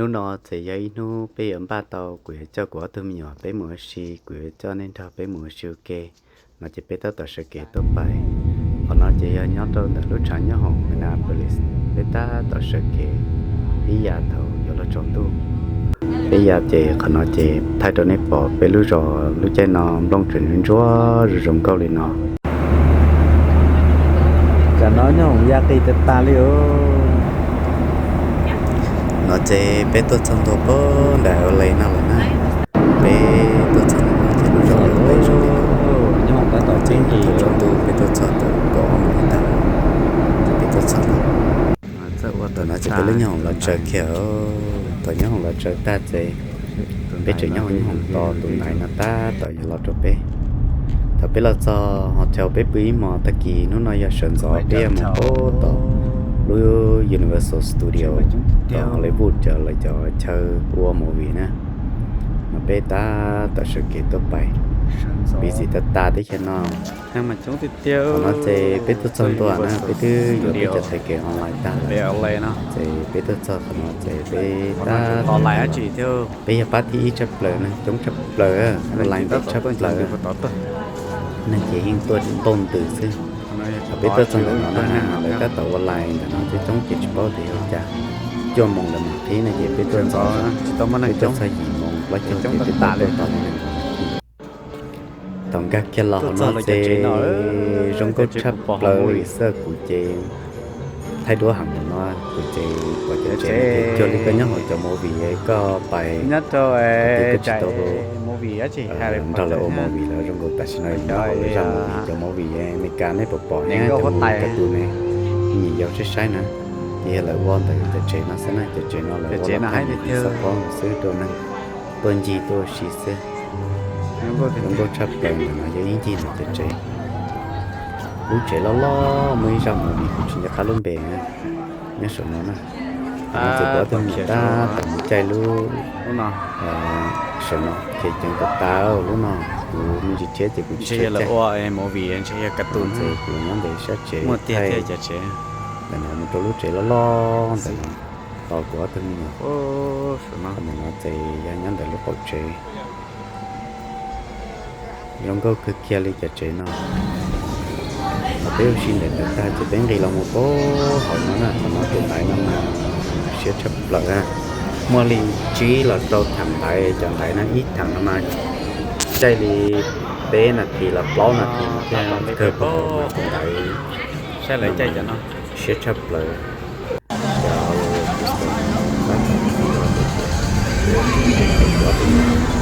Hnub no ces yog ib hnub peb yuav npaj tau kuv yuav coj kuv ob tug me nyuam peb mus ua si, kuv yuav coj nej nrog peb mus ua si ua ke. No ces peb tab tom sawv kev tuaj pais. Qhov no ces yog nyob rau ntawm lub tshav nyob hoom Minneapolis, peb tab tom sawv kev ib yam thaum yuav luag tsaus ntuj. Ib yam ces qhov no ces thaij rau nej pom peb lub zos lub caij no nplooj tseem ntsuab ntsuab zoo zoo nkauj li no. Tam no nyob hoom ya qis tas tas li os. No ces peb tuaj txog ntua pem nram Oakland no lawm na. Peb tuaj txog ntua ces lub zos Oakland zoo li no. Nyob hoom tab tom tsaus ntuj, peb tuaj txog tau kaum ob moos tag, ces peb tuaj txog ntawm no ces peb lub nyob hoom los tsaws kiag. Thaum nyob hoom los tsaws tag ces peb tseem nyob hoom, nyob hoom tos tus ntaiv no tab tom yuav los rau peb. Thaum peb los txog hotel peb pw ib hmos, tag kis hnub no yog sawv ntxov peb yuav mus pem tom lub Universal Studio, tom Hollywood cov lawv cov chaw ua movie na. No peb tab tom sawv kev tuaj pais, busy tas tas teb chaws no. Qhov no ces peb tuaj txog ntua na, peb twb yuav peb cov taig kev online tag lawm. Ces peb tuaj txog qhov no ces peb tab tom, peb yog pab thib ib tshaj plaws na, coob tshaj plaws, online ntau tshaj plaws. Neeg ces yeej tuaj ntau ntws xwb. Thaum peb tuaj txog ntawm no na, lawv tab tom online ntawm no coob coob ces tsis paub tias yog cas. Cuaj moos lawv mam qhib no ces peb tuaj ntxov, peb tuaj txog yim moos plaub caug ces peb tau tuaj tau li no. Thaum nkag kiag los hauv no ces zoo nkauj tshaj plaws li xwb, kuv ces thaij duab heev no, kuv ces pom cov tsev no ces cuag li koj nyob hauv cov movie koj pais, koj tsis tau nrog lawv ua movie los zoo nkaus tam sim no nyob hauv lawv zaj movie, cov movie Amelikas nej puas pom nyob cov movie kas tus ne, nyuam yaus saib saib na, ces yog lawv ua ntawm cov tsev no xwb na, cov tsev no lawv ua los thaij movie xab phob xwb rau neeg tuaj ncig tuaj ua si xwb. Zoo nkauj tshaj plaws ntawm no yog ib ncig ntawm cov tsev. Lub tsev loj loj muaj ib zaj movie kuv tsis nco qab lub npe na, nyob saum no na. Qhov no ces kuv ob tug me nyuam tab tom mus caij lub saum no, ces ceev tas tas lub no, kuv me ntsis thiab ces kuv tsis tshua caij. Ces kuv nyob ntawm sab tsev thaij ntawm no mus rau lub tsev loj loj ntawm no tos kuv ob tug me nyuam. Qhov ntawm no ces yog nyob ntawm lub qaum tsev. Zoo nkauj kawg kiag li cov tsev no. Thaum peb ua si ntawm ntawd tag ces peb nqis los mus pem hauv no na, qhov no tus ntaiv no mas siab tshaj plaws na. Muaj li tsib los rau theem ntaiv, cov ntaiv no ib theem no mas caij li peb nas this los plaub nas this no thiaj kawg pem hauv tus ntaiv. Siab tshaj plaws.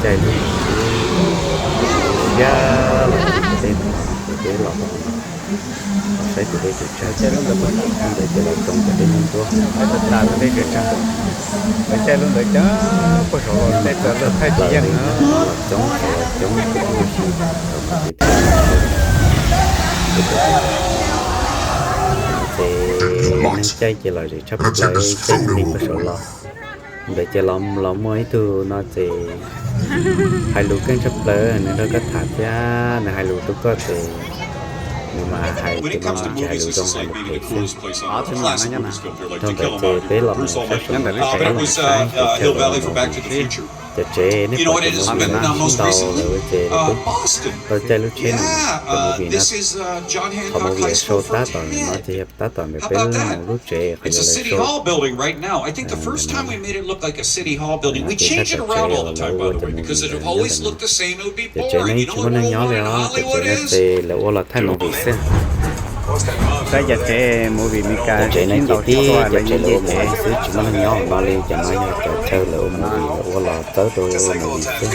Caij lub, ya, los peb, peb los saib tus dej tus tsawg, ntawd ces los coob cov dej ntsuab ntsuab. Caij lub ntawd ces puag saum los tej txawm lawv thaij tsis yeej na, los coob los coob ua si. Ces neeg caij ces lom zem tshaj plaws, caij nqis puag saum los. Ntawd ces los muaj ib tug no ces hais lus keej tshaj plaws, nws nrog koj tham thiab nws hais lus rau koj ces nws mas hais tus no tsis hais lus zoo, hais lus phem xwb. Dhau ntawd ces peb los mus saib saum no, peb los mus saib cov chaw lawv ua movie. Cov tsev nej pom cov movie no sib ntaus lawm ces peb tau caij lub tsheb no, cov movie no, qhov movie show tab tom ntawm no ces yog tab tom ntawm peb mus lub tsev qhov yog lawv show. Ces thaij cov tsev uas lawv ua cov movie ntawd nyob ntawm no. Cov tsev no yeej tsis muaj neeg nyob li os, cov tsev no ces lawv ua los thaij movie xwb. Saib cov tsev movie Meskas, cov tsev no ces tib cov tsev lawv ua movie xwb, tsis muaj neeg nyob hauv no li. Cov no yog cov chaw lawv ua movie, lawv ua los txawb rau ua movie xwb.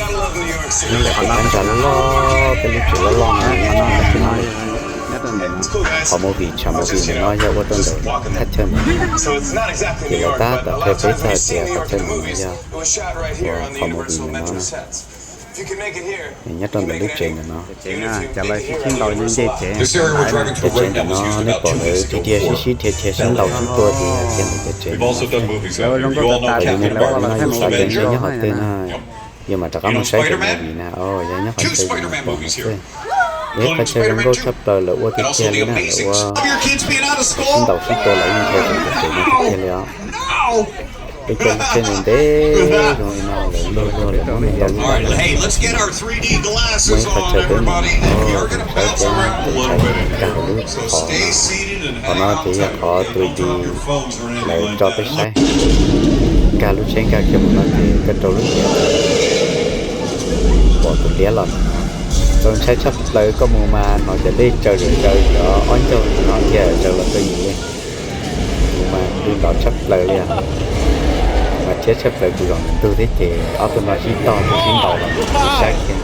Nyob ntawm tus thaj ntsag loj loj, tej lub tsev loj loj no nyob ntawm no li. Qhov movie, tshav movie ntawm no yog ua rau ntawm thaj chaw ntawm no. Ces lawv tab tom qhia peb txog hais tias qhov chaw ntawm no yog ua qhov movie ntawm no na. Nyob rau ntawm lub tsev ntawm no. Cov tsev ntawm no nej pom lawv dhia dhia sib sib dhia dhia sib ntaus sib tua ces yog kiag ntawm cov tsev no. Yog li nej pom no yus xav tias ntshe nyob qhov twg no, yus mam rov qab mus saib cov movie na, yog nyob qhov chaw yus mam pom no xwb. Yog ib qhov chaw zoo nkauj tshaj plaws, lawv ua tiag tiag li na, lawv ua sib ntaus sib tua lawv yeej dhia rau cov tsev no tiag tiag li os. Peb cov lub tsheb ntev ntev zoo li no lawm luag luag lawm muab ntau lub pam no. Muaj ib qho chaw peb mus, saib peb nkag hauv lub qhov no. Qhov no ces yog qhov tus di lawv tso peb saib. Nkag lub tsheb nkag kiag mus no ces koj rau lub iav pom tus liab los. Txaus ntshai tshaj plaws, koj mus mas hnov cov dej tsaws zaws zaws cov ob ncaug no thiaj tsaws los rau yus li. Kuv mas pw ntawd tshaj plaws li os. Mas thiab tshaj plaws kuv zaum ntug thiab ces ob tug no sib tog sib ntaus los sab kiag.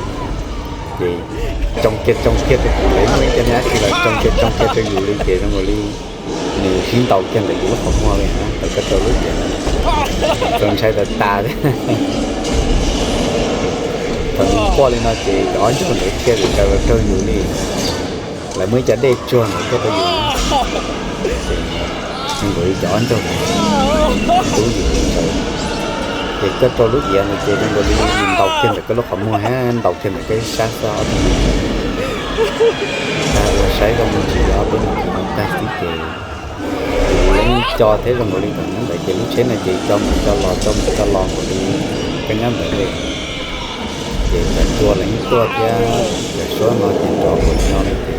Ces tsoo kiag tsoo kiag rau kuv li, muaj ib co niag dab tsi los tsoo kiag tsoo kiag rau yus li ces zoo nkaus li nws sib ntaus kiag ntawm yus lub qhov muag li na, thaum koj rau lub iav. Txaus ntshai tas tas thiab. Thaum nws quaj li no ces cov ob ncaug ntawd thiaj li tsaws los rau yus li. Lawv muaj ib co dej tsuag ntawd tuaj rau yus. Ces nkaus li cov ob ncaug ntawd ntub yus tsaws. Ces koj rau lub iav ntawd ces zoo nkaus li nws ntaus kiag ntawm koj lub qhov muag thiab ntaus kiag ntawm koj ib sab xwb ob tug no. Ua saib zoo me ntsis, ob peb hnub no tag xwb ces kuv yeej co thiab zoo nkaus li thaum nyob ntawd ces lub tsheb no ces co mus co los co mus co los nkaus li peb nyob ntawd li. Ces cov cua los yeej tuaj thiab, cov suab no ces nrov npaum li no li ces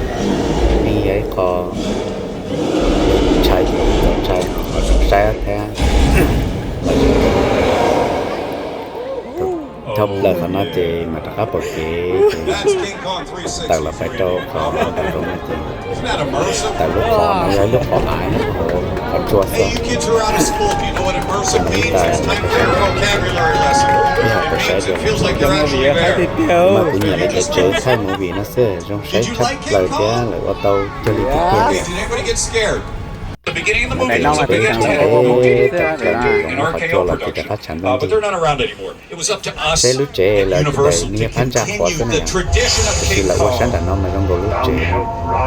yeej yog ib qho ntshai ces txaus ntshai, txaus saib thiab. Dhau plaws qhov no ces mam rov qab pom kev ces tawm los pais rau qhov ntawm no ces tawm lub qhov no yog ib lub qhov av nyob hauv qhov tsua xwb. Ib tawm los pais saib, ib hom pais saib tias mas kuv nyiam lawv cov tsev thaij movie no xwb, zoo saib tshaj plaws thiab lawv ua tau cuag li tiag tiag li. Peb tseem peb rau qhov tsua los ces rov qab tshav ntuj nti. Saib lub tsev lawv daim niag phab ntsa qhuav xwb na yom, tiam sis lawv ua sab nram no mas zoo nkaus lub tsev, tiam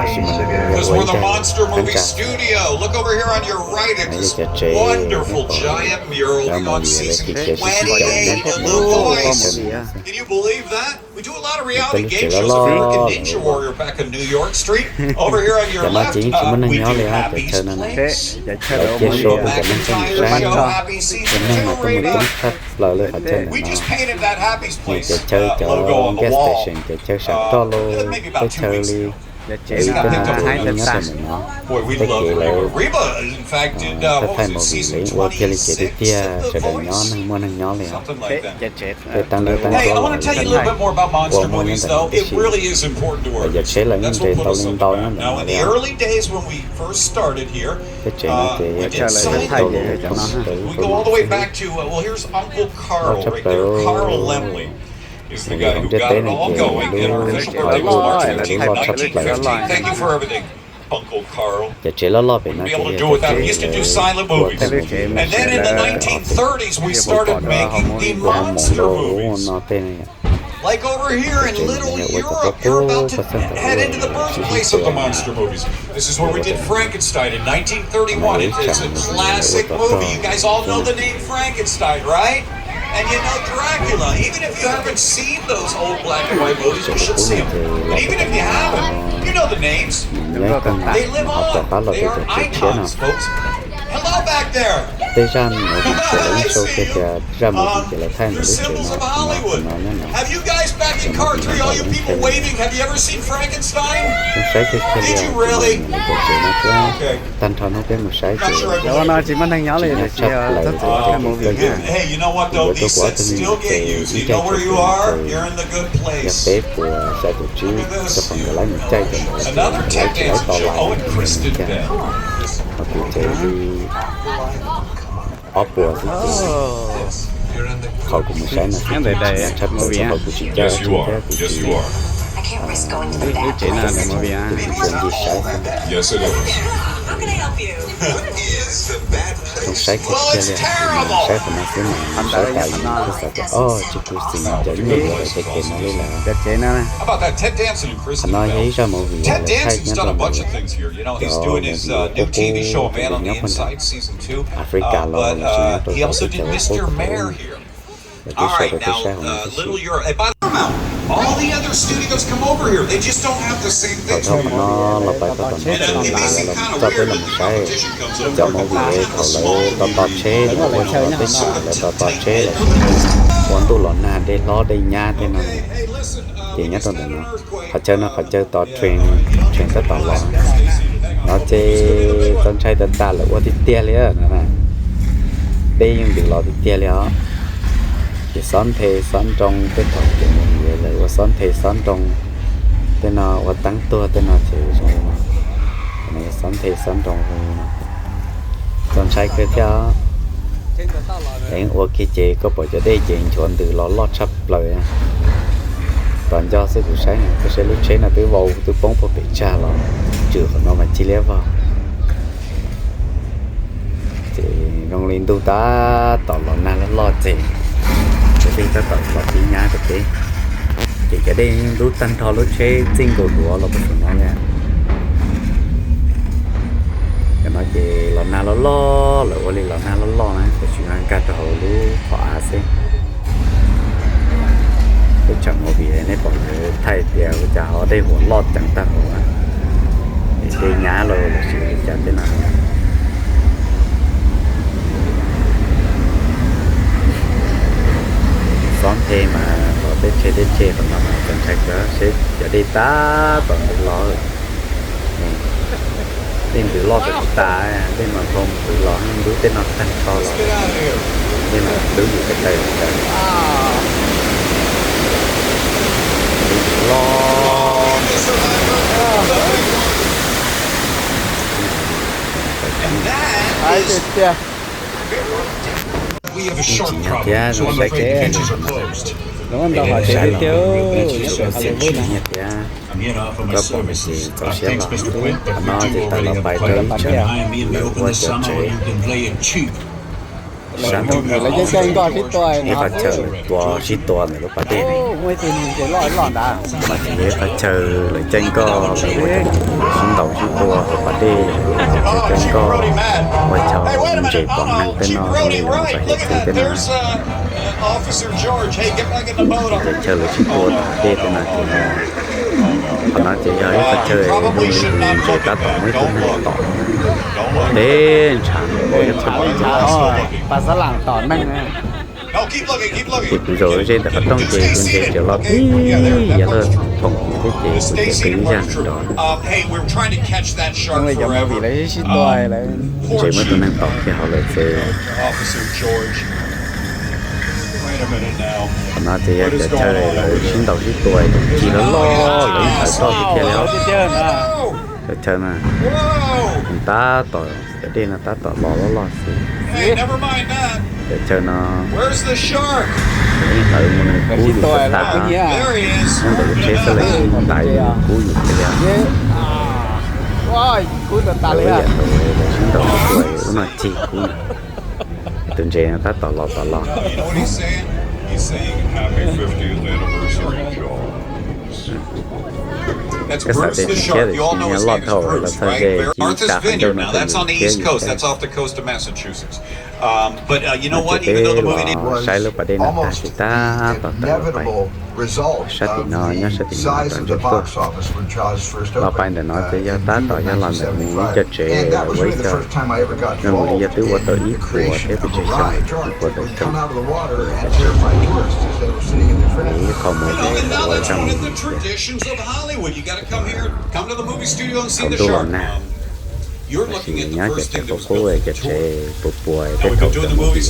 sis mas nws ua ib daim phab ntsa. Yog cov tsev, cov movie lawv kis kiav sib sib caum nyob chaw no. Peb lub tsev loj loj lawm ua, cov no ces yeej tsis muaj neeg nyob li os, cov chaw no na. Lawv cia suab peb cov neeg tuaj mus saib, cov neeg mas tuaj mus coob tshaj plaws li qhov chaw ntawm no. Nws cov chaw cov gas station, cov chaw sam roj los, tej chaw li, cov ib tug neeg nyob rau ntawm no. Tej kev lawv thaij movie lawv yeej ua kiag li ces tiag tiag, sawv daws nyob neeg muaj neeg nyob li os. Tej tag liab tag nrho los ua muaj nyob ntawm no tib si. Cov tsheb los yeej nres ntau li ntau nyob ntawm no li os. Peb tsev no ces yog cov tsev tau lawm cov no tau lub tau lub xwb. Loj tshaj plaws. Nyob ntiaj teb no ces lub qhov lub tsev lub loj tshaj plaws. Cov tsev loj loj pem no ces yog cov tsev ua thaij movie, ua hoo maum los ua no tej no yom. Cov tsev no yog ua cov qub qub pab xeeb ntawm ua sib sib tw no. Ua tau no, ua tau no, ua tau no. Cov qub qub no ces los peb cov no, nws nyob ib tag nws ho rov qab los rau cov tsev tshiab no. Tej zaj movie ces lawv yeej sau kiag tias zaj movie ces lawv thaij ntawm lub tsev no, no, no nyob no. Cov movie no los lawv yeej thaij li no. Yeej saib kiag kiag li os, kuv nyiam lawv cov tsev no thiab. Tag nrho hnub peb mus saib ces tsis nyob tshaj plaws, ces kawg yog kuv yuav rau kuv ob tug me nyuam ces ib ntsais ces yog peb puas xya caum tsib rau qhov nkawd laib mus caij cov ntawd ces nkawd laib tsis laib tau lais li thiab. Ho kuv ces li ob puas xwb ces qhov kuv mus saib no xwb ces tsis nyob tshaj plaws, rau qhov kuv tsis caij dab tsi thiab kuv tsis, kuv tsis ua ncig saib xwb. Zoo saib kiag kiag li, saib qhov no xwb mas saib tas yus kuj xav tias, o, tsis tu xis cov nyuj ntawd lawv tej kev no li lawm. Qhov no yog ib zaj movie lawv thaij nyob rau ntawm cov movie uas qub qub, nyob puag nram Africa los los sis nyob rau cov teb chaws uas qub qub, lawv twb sau rau peb saib hauv no tib si. All the other studios come over here. They just don't have the same things. Thaum qhov no los pais txog tom no, thaum no lawv tso peb los mus saib cov movie thaum lawv tos tos tsheb los ua tsheb no, lawv tos tos tsheb los ua ntuj los nag dej hlob dej nyab tej no. Ces nyob rau ntawm no, qhov chaw no qhov chaw tos train, train tab tom los. No ces txaus ntshai tas tas lawm, ua tiag tiag li no na. Dej yeej ntws los tiag tiag li os. Ces xob nthe xob nroo tej thaum ces lawv ua xob nthe xob nroo, tej no ua teeb tuag tej no ces zoo li no. Xob nthe xob nroo zoo li no. Txaus ntshai kawg thiab. Lawv ua kiag ces koj pom cov dej ces nchuav ntws los loj tshaj plaws. Tos nco xwb kuv saib, koj saib lub tsheb no twb vau twb poob puag pem tsag los, tswm qhov no mas cia li vau. Ces zoo li ntuj tab tom los nag loj loj ces, ces dej tab tom los pib nyab rau peb. Ces cov dej ntub tag nrho lub tsheb txij nkaus duav los puag saum no li. Cov no ces los nag loj loj, lawv ua li los nag loj loj na, tab sis no nkag rau hauv lub qhov av xwb. Lub tsam movie nej pom lawv thaij tias ua cas ho dej huam loj ceev tag npaum, dej nyab los lossis li cas tej no. Xob nthe mas los teb tsheb teb tsheb qhov no mas txaus ntshai kawg, seb cov dej tab tom ntws los. Dej ntws loj kawg tas, dej mas nphau ntws los ntub tej no tag nrho los. Dej mas ntub yus ko taw ko taw. Dej ntws loj. Ib tsis nyob thiab, saib, ntau qhov tseem tiag tiag. Koj pom ces txaus siab los, qhov no ces tawm los pais rau ib tsev lawv ua cov tsev. Sab nraum no ib qho chaw lawv tua sib tua ntawm lub pas dej ne. Mas ces yog ib qho chaw lawv caij nkoj lawv ua cov sib ntaus sib tua hauv pas dej, caij nkoj ua chaw ntses pom neeg tej no zoo li lawv mus txog hiav txwv tej no. Cov chaw lawv sib tua tom hav dej tej no ces, qhov no ces yog ib qho chaw zoo li tus ntses tab tom muaj ib tug neeg tom deb ntshav npaum li qhov no. Ces kuv zaum ze ntawm qhov rooj ces tus ntses tseem los tib yav luag phoom kuv thiab ces kuv tseem qw ib zaj nrov. Ntses muaj tus neeg tom kiag hauv lawm ces. Qhov no ces yog cov chaw lawv sib ntaus sib tua tus ci loj loj lawv ib ntawd toj tiag tiag li os. Cov chaw no tab tom, cov dej no tab tom los loj loj xwb. Cov chaw no ib ntawd mus nws kub yus tas tas, nyob ntawm lub tsheb xwb los yeej ntaiv yus kub yus thiab li. Lawv ua yam ntawd lawv sib ntaus sib tua ub no cig kub na. Tus ntses no tab tom los tom los. Koj xav tias tsis khiab tiam sis nyob loj dhau los txog ze ib tsa qhov ncauj no thiab yus khiab yus thiab. Ces peb los saib lub pas dej no tag ces tab tom tawm los pais sab tim no, nyob sab tim no rau ntawm tuaj. Los pais ntawm no ces yog tab tom yog los ntawm mus ib co tsev lawv ua ib co, zoo li yog twb ua tau ib puas thiab pes tsawg xyoo, ib puas tawm tsoo, ib qho mus ua zaj movie tias thaum ntuj los nag, tab sis nyob cov tsev qub qub, cov tsev puas puas tej thaum cov movie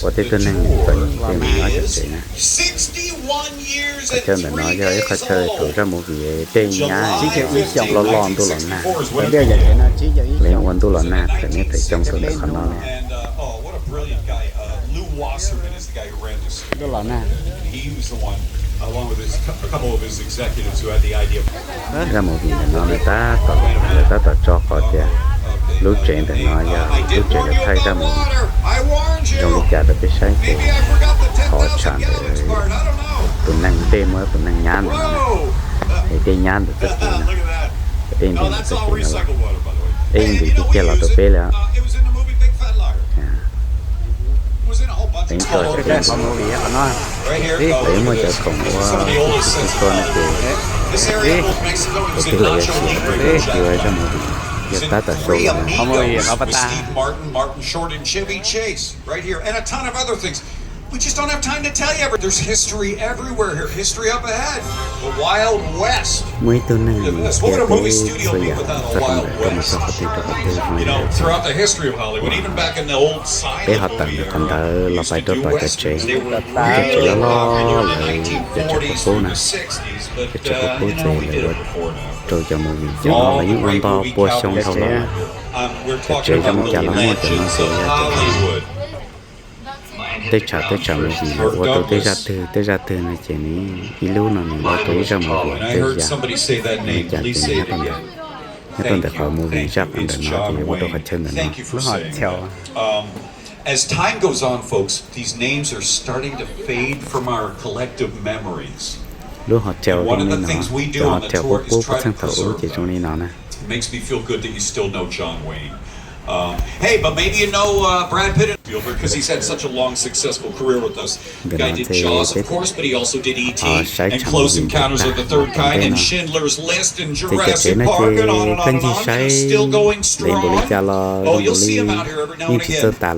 ua tej tug neeg txom nyem tej mus nyob cov tsev na. Qhov chaw ntawm no yog ib qho chaw thaum zaj movie dej nyab loj loj ntuj los nag, lawv ua ntuj los nag thaum niaj thaum xyoo rau ntawm qhov no li. Zaj movie ntawm no lawv tab tom, lawv tab tom tso qhov tias lub tsev ntawm no yog lub tsev lawv thaij zaj movie. Zoo li cas rau peb saib ces qhov tshav ntawd tus neeg, dej muab tus neeg nyab ntawd no, es dej nyab ntawd txoj kev no, cov dej ntws ntawm txoj kev no los, dej ntws tiag tiag los rau peb li. Leej twg tso cov movie qhov no, lawv muaj cov khoom ua tua no ces, tus twg los yog siv tus twg ua zaj movie, yog tab tom show los. Qhov movie qhov pas tas. We just don't have time to tell you everything. There's history everywhere here. History up ahead. The Wild West. Muaj ib tug neeg thiab peb txhua yam txog rau ntawm rau mus txog qhov twg rau qhov twg. You know, throughout the history of Hollywood, even back in the old silent movie era, peb ho tawm ntawm qhov ntawd los pais rau tom cov tsev, cov tsev loj loj lawv cov tsev qub qub na, cov tsev qub qub ces lawv ua rau cov movie cov no lawv yeej ua nto pua xyoo dhau los. Cov tsev zoo li cas los muaj cov no ces yog cov tej tshav tej tshav movie lawv ua rau tej zaj twg tej zaj twg no ces nws ib lub no nws ua rau ib zaj movie tej yam li cas ces nyob rau ntawm, nyob rau ntawm qhov movie zaj qhov ntawm no ces ua rau qhov chaw ntawm no. Lub hom chaw. As time goes on, folks, these names are starting to fade from our collective memories. Lub hom chaw zoo li no, cov hom chaw qub qub txheej thaum ub ces zoo li no na. It makes me feel good that you still know John Wayne. Um, hey, but maybe you know uh, Brad Pitt and Spielberg because he's had such a long, successful career with us. The guy did Jaws, of course, but he also did E T and Close Encounters of the Third Kind and Schindler's List and Jurassic Park and on and on and on. And he's still going strong. Oh, you'll see him out here every now and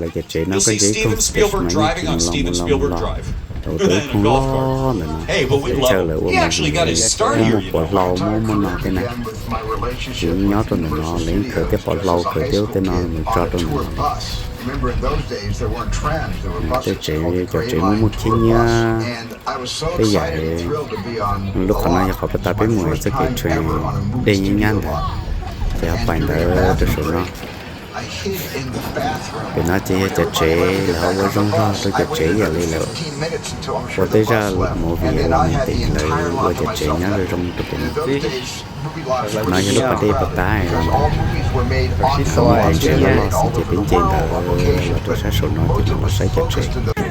again. You'll see Steven Spielberg driving on Steven Spielberg Drive. Thaum ub ib phooj loj ntawm no, chaw lawv ua movie, muaj muaj pov hlau muaj muaj no tej na. Ces nyob rau ntawm no lawv yeej khaws tej pov hlau khaws tej ub tej no mus tso rau ntawm no. Tej tsev, cov tsev muaj muaj khib nyiab tej yam. Lub qhov no yog qhov pas tas peb mus txoj kev tsheb dej nyab nyab ntawd, ces ho pais ntawd rau saum no. Pem no ces yog cov tsev lawv ho ua zoo zog rau cov tsev ib yam li lawv ua tej zaj movie uas nws tim lawv ua cov tsev nyob zoo zoo rau pem no. No yog lub pas dej pas tas los ntawd, thaum ub cov ntses loj loj xwb ces peb nce ntawd los rau sab saum no ces los saib cov tsev.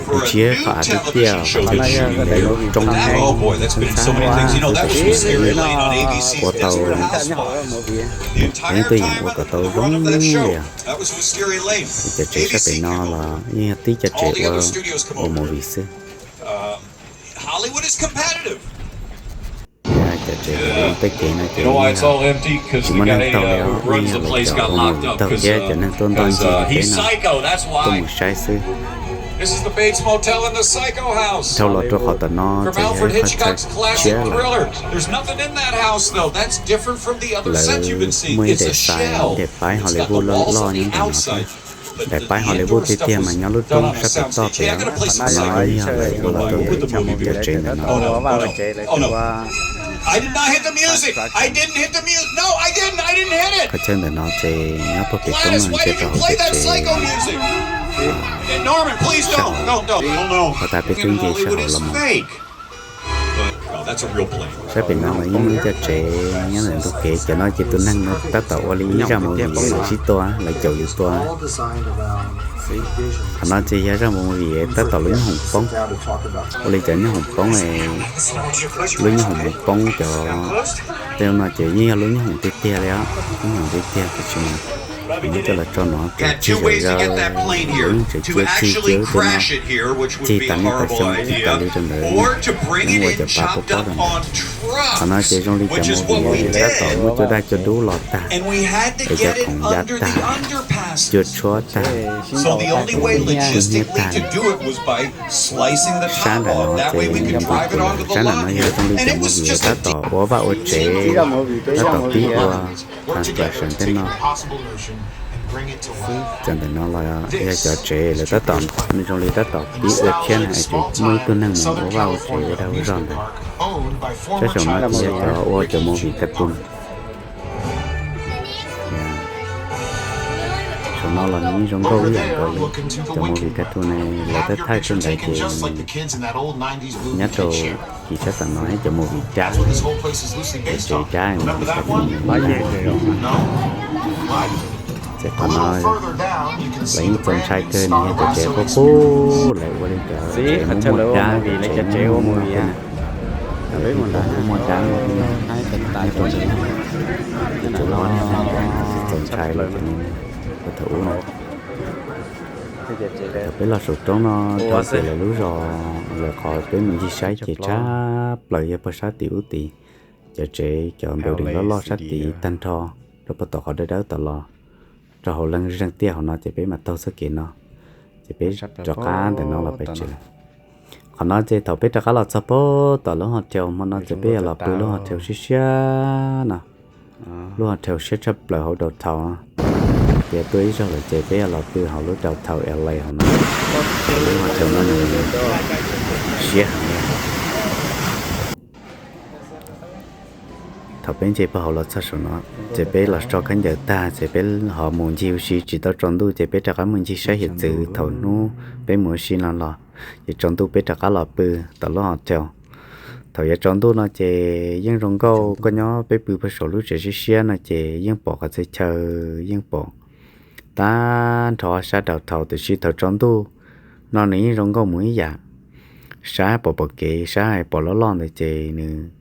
Nws tsis yog qhov av tiag tiag, qhov chaw lub roob ntxhab ntxhab xwb tab sis ua tau, yeej tuaj yeem ua kom tau zoo li. Cov tsev sab pem no los yeej yog tib cov tsev ua, ua movie xwb. Cov tsev tej kev no ces tsis muaj neeg taug li os, yeej yog lawv cov ua movie taug thiab cov neeg tuaj ntoj ncig peb no tuaj mus saib xwb. Dhau los rau qhov tom no ces yog ib qhov chaw tshiab lawm. Lawv muaj ib daim xais, ib daim paib Hollywood loj loj nyob ntawm no xwb. Daim paib Hollywood tiag tiag mas nyob lub roob sab pem toj pem. Qhov no yog lawv ua los rau cov tsev ntawm no. Qhov chaw ntawm no ces nyob puag pem roob no nce rau hauv cov tsev. Sab hauv, qhov tas peb twb nce sab hauv los mus. Sab pem no los yeej muaj cov tsev nyob ntawm ntug kev, cov no ces tus neeg no tab tom ua li ib zaj movie lawv sib tua, lawv caum yus tua. Qhov no ces yog zaj movie tab tom lub nyooj hoom poob. Ua li cov nyooj hoom poob, lub nyooj hoom mus poob cov tej no ces yeej yog lub nyooj hoom tiag tiag li os, lub nyooj hoom tiag tiag tiam sis mas nws muab coj los tso no ces tsis yog zaj, lawv yeej tseem cia txig cia ub tej no, txig tas niaj tas xyoo txig tas li rau ntawd, yeej ua cov pa pob pob rau ntawd. Qhov no ces zoo li cov movie tab tom muab cua daj cua dub los tag, es cov khoom ya tag, cua tshuab tag, hnyiab tag li. Sab nram no ces yog mus, sab nram no yog zoo li cov movie tab tom ua vaj ua tsev, tab tom pib ua construction tej no. Cov ntawm no los yog cov tsev lawv tab tom, zoo li tab tom pib ua tshiab na, es tseem muaj ib tug neeg mus ua vaj ua tsev ua dag ua zog ntawd. Sab saum no ces yog cov ua cov movie cartoon. Saum no los nws yeej zoo nkauj ib yam nkaus li. Cov movie cartoon ne lawv tab thaij tej ntawd ces nyob rau kis sab tom no ib cov movie cab, cov tsev cab, movie cartoon. Ces qhov no lawv yeej txaus ntshai kawg, nws yog cov tsev qub qub lawv ua li cov tsev muaj muaj dab, cov tsev muaj muaj dab, muaj dab, nyob rau ntawd, ces tseem muaj neeg txaus ntshai li cov thaum ub no. Thaum peb los saum roob no dhau ces lawv lub zos, lawv qhov peb mus ncig saib ces tshab plaws yog pog sab tim ub tid, cov tsev cov building loj loj sab tid tag nrho, rau puag tom qhov dawb dawb tom los rau hauv leej zeeg tiaj hauv no ces peb mam taug txoj kev no, ces peb rov qab ntawm no los pem tsev. Qhov no ces thaum peb rov qab los txog puag tom lub hotel hmo no ces peb yog los pw lub hotel siab siab no, lub hotel siab tshaj plaws hauv downtown. Ces tuaj ib zaug lawm ces peb yog los pw hauv lub downtown L A hauv no, lub hotel no nws siab heev li. Thaum peb nce puag hauv los txog saum no, ces peb los tso khaub ncaws tag ces peb ho mus ncig ua si tsis tau tsaus ntuj ces peb rov qab mus ncig saib hiav txwv thaum hnub peb mus ua si no los, ces tsaus ntuj peb rov qab los pw tom lub hotel. Thaum yuav tsaus ntuj no ces yeej zoo nkauj, koj nyob peb pw puag saum lub tsev siab siab no ces yeej pom qhov txhia chaw, yeej pom tag nrho sab downtown, tiam sis thaum tsaus ntuj no nws yeej zoo nkauj mus ib yam. Sab pom pom kev, sab hais pom loj loj ntawd ces nws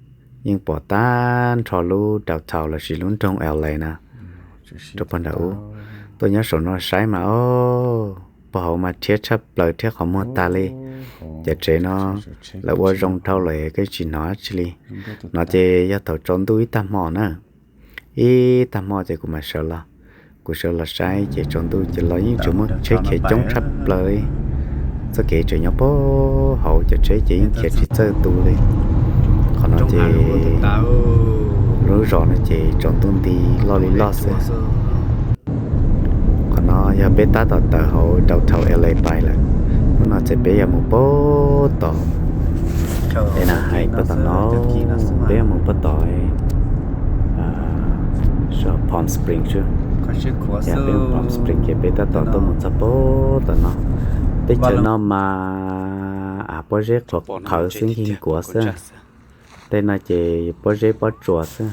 yeej pom tag nrho lub downtown lossis lub nroog L A na, rau puag nram ub. Tuaj nyob saum no saib mas o, puag hauv mas rhiab tshaj plaws, rhiab qhov muag tag li. Cov tsev no lawv ua zoo dhau lawm koj tsis hnov dab tsi li. No ces yog thaum tsaus ntuj ib tag hmo na, ib tag hmo ces kuv mam sawv los, kuv sawv los saib ces tsaus ntuj ces los yeej tseem muaj tsheb khiav coob tshaj plaws li. Txoj kev tseem nyob puag hauv, cov tsheb ces yeej khiav tsis txawj tu li. Qhov no ces lub zos no ces tsaus ntuj nti loj li loj xwb. Qhov no yog peb tab tom tawm hauv downtown L A pais lawm. Hnub no ces peb yuav mus puag tom, es na hais puag tom no, peb yuav mus puag tom Palm Springs xwb. Yog peb mus Palm Springs ces peb tab tom tuaj mus txog puag tom no. Teb chaws no mas pob zeb qhuav qhawv xwb, ncig nkuav xwb. Tej no ces pob zeb pob tsuas xwb.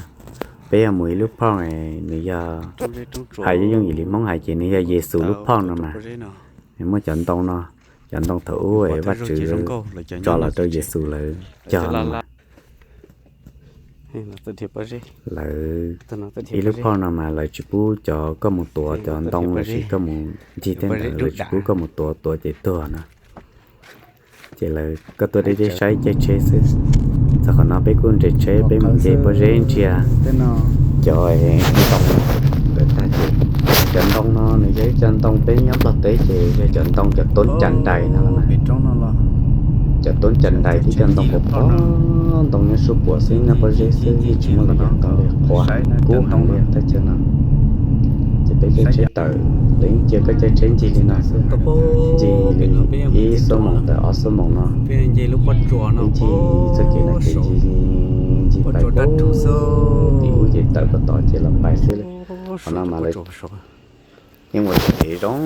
Peb yuav mus ib lub park, nws yog, hais yooj yim li Hmoob hais ces nws yog Yexus lub park no mas. Nws muaj cov ntoo no, cov ntoo thaum ub Vajtswv tso los rau Yexus lawv cog no mas. Lawv, ib lub park no mas lawv tsis pub cov koj mus tuav cov ntoo lossis koj mus ncig tej ntawd, lawv tsis pub koj mus tuav, tuav ces tuag na. Ces lawv, koj tuaj deb deb saib caij tsheb xwb. Txog qhov no peb kuj nres tsheb peb mus nce pob zeb ntsia cov ntoo ntawd tag ces, cov ntoo no nws yog ib co ntoo peb nyob Nplog teb ces yog cov ntoo cov toob cas ntais no. Cov toob cas ntais thiab cov ntoo qhuav qhuav, ntoo nyob suab puam xwb, nyob pob zeb xwb, yeej tsis muaj li cas, ntoo li qhuav kub heev li thaj chaw no. Ces peb caij tsheb tawm, lawv yeej cia koj caij tsheb ncig li no xwb, ncig li ib xuab moos tawm ob xuab moos no. Ncig txoj kev no ces ncig, ncig pais tim ub ces tawm puag tod ces los pais xwb li. Qhov no mas lawv yeej ua txoj kev zoo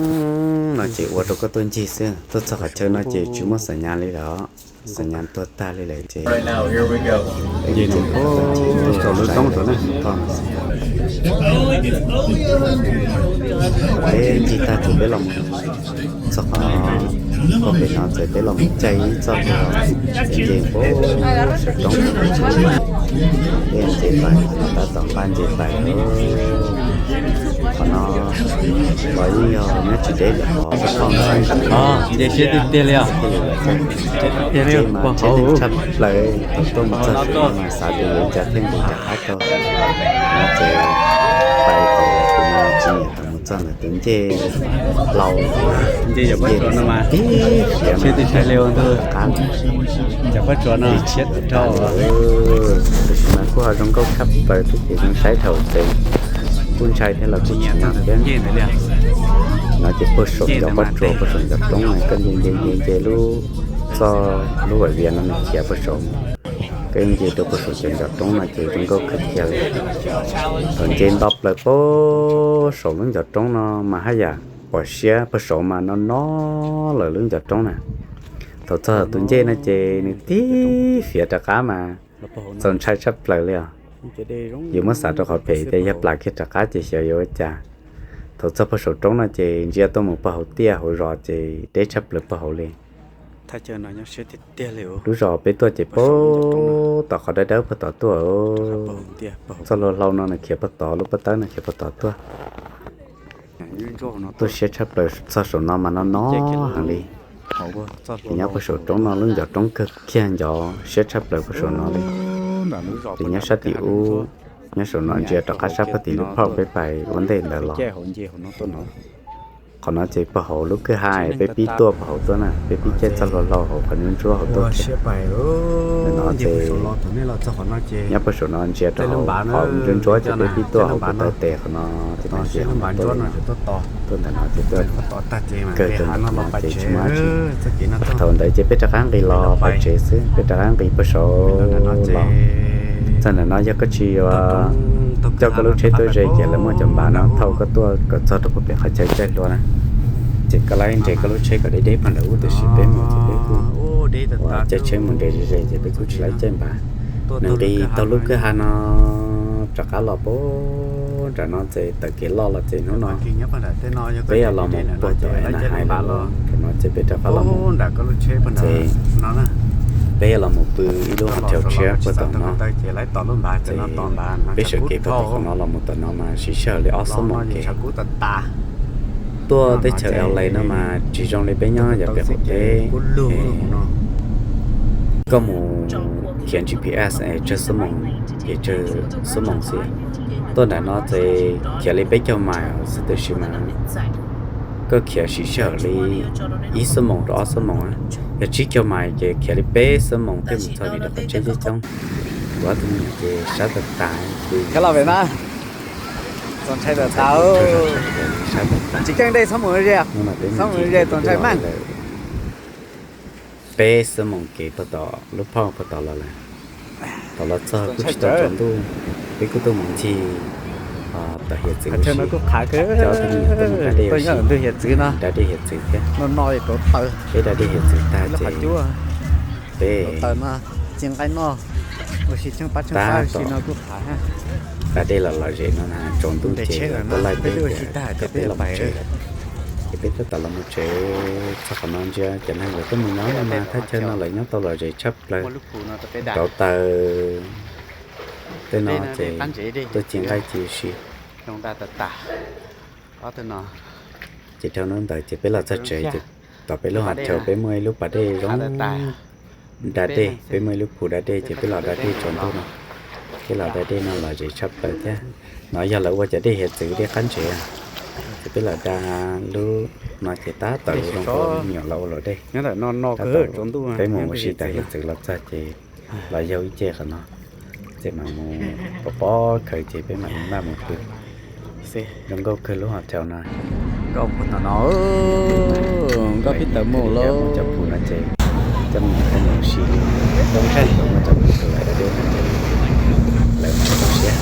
no ces ua rau koj tuaj ncig xwb, tuaj txog qhov chaw no ces tsis muaj xam nyas li lawm, xam nyas tuag tag li lawm ces. Peb ncig tag ces peb los mus txog qhov, qhov pem no ces peb los mus caij ib txoj hlua, ces nce puag saum roob, peb nce pais, tab tom npaj nce pais. Qhov no los yeej yog nyob tsis deb ntawm qhov xab phoj no, nce siab tiag tiag li os. Nce mas tsheb tshaj plaws, thaum tuaj mus txog saum no mas xav tias yuav cas thiaj nqis rov qab tau. No ces pais ces kuv mas tsis nyiam thaum mus txog ntawm tus ncej hlau, nce tib fiav mas rov qab li tsis tau. Tab sis mas kuj ho zoo nkauj tshaj plaws thiab ces zoo saib dhau ces kuj ntshai thiab los kuj tsis nyiam thiab. No ces puag saum ncov pob tsuas, puag saum ncov roob no, koj nce nce nce nce lub txoj, lub vam vias no nws khiav puag saum, koj nce rau puag saum cov ncov roob no ces zoo nkauj kawg kiag li. Thaum nce nto plaws puag saum lub ncov roob no mas haj yam pom siab, puag saum mas no no lawm lub ncov roob na. Thaum txog tus ncej no ces nws tib fiav rov qab mas txaus ntshai tshaj plaws li os. Yus muab xav rau qhov phem tias yog plam kiag rov qab ces xyov yuav ua cas. Thaum txog puag saum roob no ces ntsia tuaj mus puag hauv tiaj hauv zos ces deb tshaj plaws puag hauv li. Lub zos peb tuaj ces puag tom qhov dawb dawb puag tom tuaj. Txoj hlua hlau no nws khiav puag tod, lub pob tawb no khiav puag tod tuaj. Tuaj siab tshaj plaws txog saum no mas no no heev li. Ces nyob puag saum roob no lub ncov roob kawg kiag ncov siab tshaj plaws puag saum no li. Ces nyob sab tim ub, nyob saum no ntsia rov qab sab puag tim lub phauj peb pais ua ntej ntawd los. Qhov no ces puag hauv lub kwj ha peb pib tuaj puag hauv tuaj na, peb pib caij txoj hlua hlau hauv qhov ntsuab ntsuab hauv tuaj kiag. No ces nyob puag saum no ntsia rau hauv qhov ntsuab ntsuab ces peb pib tuaj hauv kuv taw tes qhov no ces peb ntsia hauv no tuaj li no. Tuaj ntawm no ces tuaj kawg tuaj ntawm no ces tsis muaj dab tsi. Thaum ntawd ces peb rov qab nqis los pais tsev xwb, peb rov qab nqis puag saud los. Txog ntawm no yog koj tsis coj koj lub tsheb tuaj ze ces lawv muaj cov npav no thauj koj tuaj kom txog rau puag pem qhov chaw caij hlua na. Ces koj laib nres koj lub tsheb kom deb deb puag nram ub, tiam sis peb mus ces peb kuj ua caij tsheb mus nres ze ze ces peb kuj tsis laib caij npav. Nws nqis taug lub kwj ha no rov qab los puag nram no ces tawm kev loj los ces hnub no peb yuav los mus puag tom Anaheim lawm, thaum no ces peb rov qab los mus ces peb yuav los mus pw ib lub hotel tshiab puag tom no. Ces peb sawv kev puag tom qhov no los mus tom no mas siv sij hawm li ob xuab moos kev. Tuaj teb chaws L A no mas tsis zoo li peb nyob yav pem qaum teb. Koj mus khiav G P S es tsawg xuab moos ces tsawg xuab moos xwb. Tuaj nram no ces khiav li peb caug mais xwb, tiam sis mas koj khiav siv sij hawm li ib xuab moos rau ob xuab moos. Yog tsib caug mais ces khiav li peb xuab moos thiaj mus txog vim rau qhov tsheb coob coob. Kuv ob tug me nyuam ces sab tas tas li. Txaus ntshai tas tas. Tsis keej dej txhob mus ze, txhob mus ze txaus ntshai mas. Peb xuab moos kev puag tom lub phauj puag tom los lawm. Thaum los txog kuj tsis tau tsaus ntuj, peb kuj tuaj mus ncig tom hiav txwv. Cov me nyuam tuaj mus da dej, da dej hiav txwv thiab. Peb da dej hiav txwv tag ces peb tab tom da dej los lom zem no na, tsaus ntuj ces tuaj laij peb tias peb los mus tsev lawm. Ces peb tab tom los mus tsev, txog qhov no ntsia cov neeg lawv tuaj mus nyob no mas thaj chaw no lawv nyob tau lom zem tshaj plaws. Rauv taws tej no ces tuaj ci nqaij ci si. Ces dhau hnub ntawd ces peb los txog tsev ces tom peb lub hotel peb muaj ib lub pas dej zoo da dej, peb muaj ib lub phu da dej ces peb los da dej tsaus ntuj no. Peb los da dej no lom zem tshaj plaws thiab. No yog lawv ua cov dej hiav txwv dej qab ntsev, ces peb los da lub no ces tab tom zoo nkauj me nyuam los ua luam dej. Peb mus ua si tas hiav txwv los txog ces los yog ib ce qhov no, ces mam mus pov pob khaws ces peb mam li maj mus pw. Zoo nkauj kawg lub hotel no. Nkauj puag tom no, nkauj pib tawm mus lawm. Cov phu no ces coj mus ua si, coj mus ua cov phu lawv da dej no ces lawv mam zoo siab.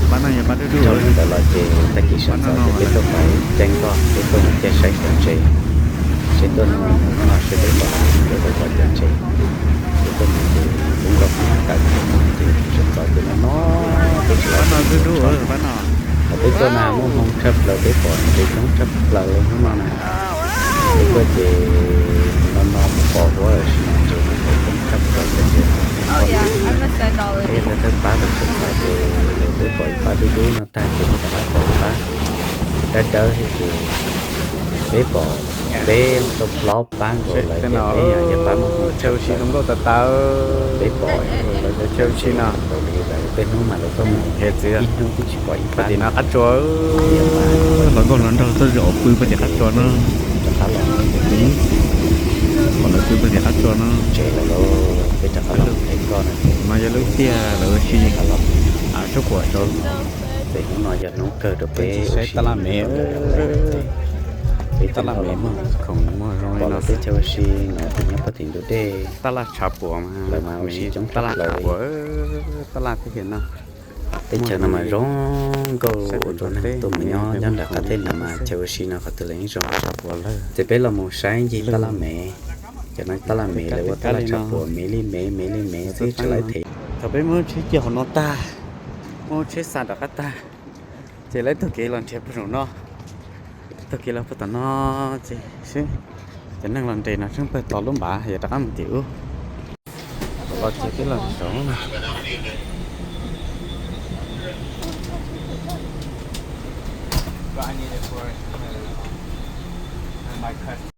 Pab no yog pab dub dub. Dhau hnub ntawd los ces tag kis sawv ntxov ces peb tuaj pais ceeb koj, peb tuaj mus caij saib cov ntses, seb tuaj hnub no seb peb pom, peb tuaj pom cov ntses. Peb tuaj mus ces peb nkauj pib kaw ces sawv ntxov ces no no peb tsis los no dub dub pab no. Thaum peb tuaj na muaj hmoo tshaj plaws, peb pom ntses coob tshaj plaws li hnub no na. Peb tuaj ces no no pom huab lawm sis mas ntses no coob tshaj plaws thiab ces peb thawj thawj pab rau sawv ntxov ces peb pom ib pab dub dub no tag ces peb rov qab pom ib pab dawb dawb thiab ces peb pom peb tau plaub pab nkaus lawm ces peb yog pab muaj hmoo tshaj plaws. Peb pom lawv cov ntses nkaus li lawv tej hnub mas lawv tuaj mus ib hnub twb tsis pom ib pab no. Hluas nkauj hluas nraug tuaj zaum pw puag tim qab tsua no. Rov qab los pom lawv pw puag tim qab tsua no. Tsev lawm lauj, peb rov qab los pem koj no ces no yog lub tiag lawv ua si rov qab los. Tsuab kuam rau. Ces hnub no yog hnub kawg rau peb saib tab laj mev. Peb tab laj mev muaj khoom muaj zoo li no. Peb chaw ua si no ces nyob puag tim ntug dej. Tab laj tshav puam mas lawv mas ua si coob tab laj tshav puam, tab laj teb chaws no. Teb chaws no mas zoo nkauj ua rau neeg tuaj mus nyob, nyob nram qab teb no mas chaw ua si no qhov twg los yeej zoo. Ces peb los mus saib ncig tab laj mev. Cov no tab laj mev lawv ua tab laj tshav puam, mev li mev, mev li mev xwb tsis laib thev. Thaum peb muab tsheb cia hauv no tag, muab tsheb xa rov qab tag, ces lawv taug kev los nrhiav puag saum no, taug kev los puag tom no, ces seb cov neeg los nres no tsheej pawg tos lub npav yog rov qab mus tim ub. Los ces peb los saud no. But I need it for uh, my cousin.